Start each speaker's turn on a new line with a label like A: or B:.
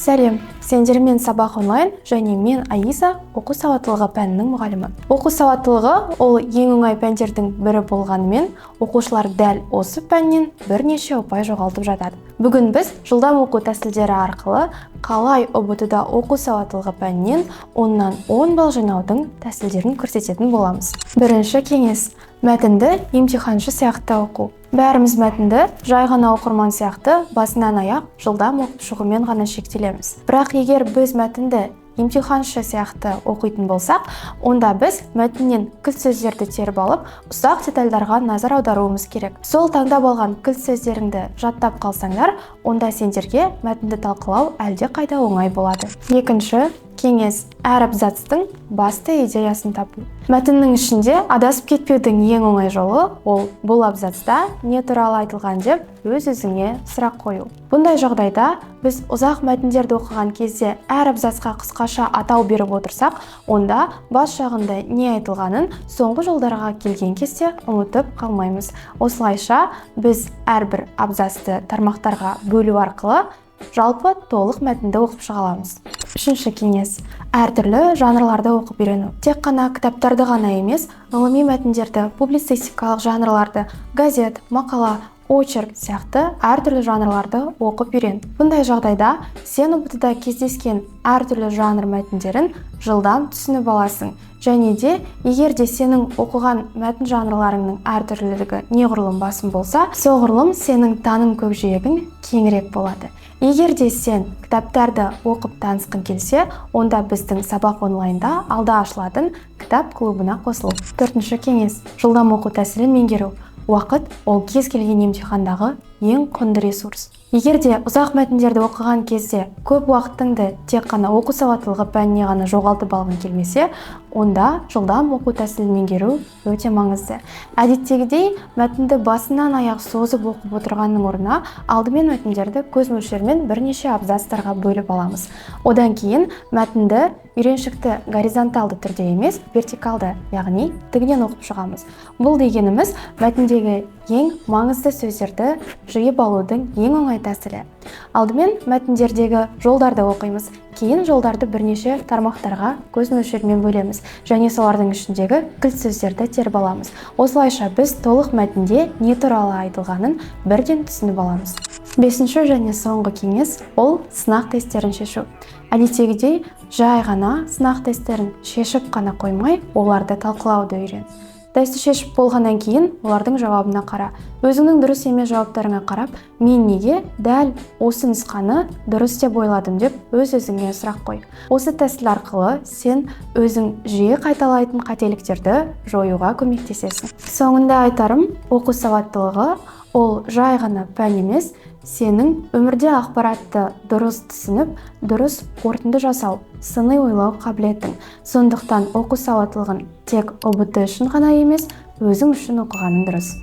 A: Сәлем! Сендермен Сабақ онлайн және мен, Аиза, оқу сауаттылығы пәнінің мұғалімі. Оқу сауаттылығы ол ең оңай пәндердің бірі болғанымен, оқушылар дәл осы пәннен бірнеше ұпай жоғалтып жатады. Бүгін біз жылдам оқу тәсілдері арқылы қалай ҰБТ-да оқу сауаттылығы пәнінен 10-нан 10 балл жинаудың тәсілдерін көрсететін боламыз. Бірінші кеңес: мәтінді емтиханшы сияқты оқу. Бәріміз мәтінді жай ғана оқырман сияқты басынан аяқ жылдам оқып шығумен ғана шектелеміз. Бірақ егер біз мәтінді емтиханшы сияқты оқитын болсақ, онда біз мәтіннен кілт сөздерді теріп алып, ұсақ детальдарға назар аударуымыз керек. Сол таңдап алған кілт сөздеріңді жаттап қалсаңдар, онда сендерге мәтінді талқылау әлде қайда оңай болады. Екінші кеңес: әр абзацтың басты идеясын табу. Мәтіннің ішінде адасып кетпеудің ең оңай жолы ол бұл абзацта не туралы айтылған деп өз өзіңе сұрақ қою. Бұндай жағдайда біз ұзақ мәтіндерді оқыған кезде әр абзацқа қысқаша атау беріп отырсақ, онда бас жағында не айтылғанын соңғы жолдарға келген кезде ұмытып қалмаймыз. Осылайша, біз әрбір абзацты тармақтарға бөлу арқылы жалпы толық мәтінді оқып шыға аламыз. Үшінші кеңес: әртүрлі жанрларды оқып үйрену. Тек қана кітаптарды ғана емес, ғылыми мәтіндерді, публицистикалық жанрларды, газет, мақала, очерк сияқты әртүрлі жанрларды оқып үйрен. Бұндай жағдайда сен ҰБТ-да кездескен әртүрлі жанр мәтіндерін жылдам түсініп аласың. Және де егер де сенің оқыған мәтін жанрларыңның әртүрлілігі неғұрлым басым болса, соғұрлым сенің таным көкжиегің кеңірек болады. Егер де сен кітаптарды оқып танысқың келсе, онда біздің Сабақ онлайнда алда ашылатын кітап клубына қосыл. Төртінші кеңес: жылдам оқу тәсілін меңгеру. Уақыт ол кез келген емтихандағы ең құнды ресурс. Егер де ұзақ мәтіндерді оқыған кезде көп уақытыңды тек қана оқу сауаттылығы пәніне ғана жоғалтып алғың келмесе, онда жылдам оқу тәсілін меңгеру өте маңызды. Әдеттегідей мәтінді басынан аяқ созып оқып отырғанның орнына алдымен мәтіндерді көз мөлшерімен бірнеше абзацтарға бөліп аламыз. Одан кейін мәтінді үйреншікті горизонталды түрде емес, вертикалды, яғни тігінен оқып шығамыз. Бұл дегеніміз мәтіндегі ең маңызды сөздерді жиып алудың ең оңай тәсілі. Алдымен мәтіндердегі жолдарды оқимыз, кейін жолдарды бірнеше тармақтарға көз мөлшерімен бөлеміз және солардың ішіндегі кілт сөздерді теріп аламыз. Осылайша, біз толық мәтінде не туралы айтылғанын бірден түсініп аламыз. Бесінші және соңғы кеңес ол сынақ тесттерін шешу. Әдеттегідей жай ғана сынақ тесттерін шешіп қана қоймай, оларды талқылауды үйрен. Тестті шешіп болғаннан кейін олардың жауабына қара. Өзіңнің дұрыс емес жауаптарыңа қарап, мен неге дәл осы нұсқаны дұрыс деп ойладым деп өз өзіңе сұрақ қой. Осы тәсіл арқылы сен өзің жиі қайталайтын қателіктерді жоюға көмектесесің. Соңында айтарым: оқу сауаттылығы ол жай ғана пән емес, сенің өмірде ақпаратты дұрыс түсініп, дұрыс қорытынды жасау, сыни ойлау қабілетің. Сондықтан оқу сауаттылығын тек ҰБТ үшін ғана емес, өзің үшін оқығаның дұрыс.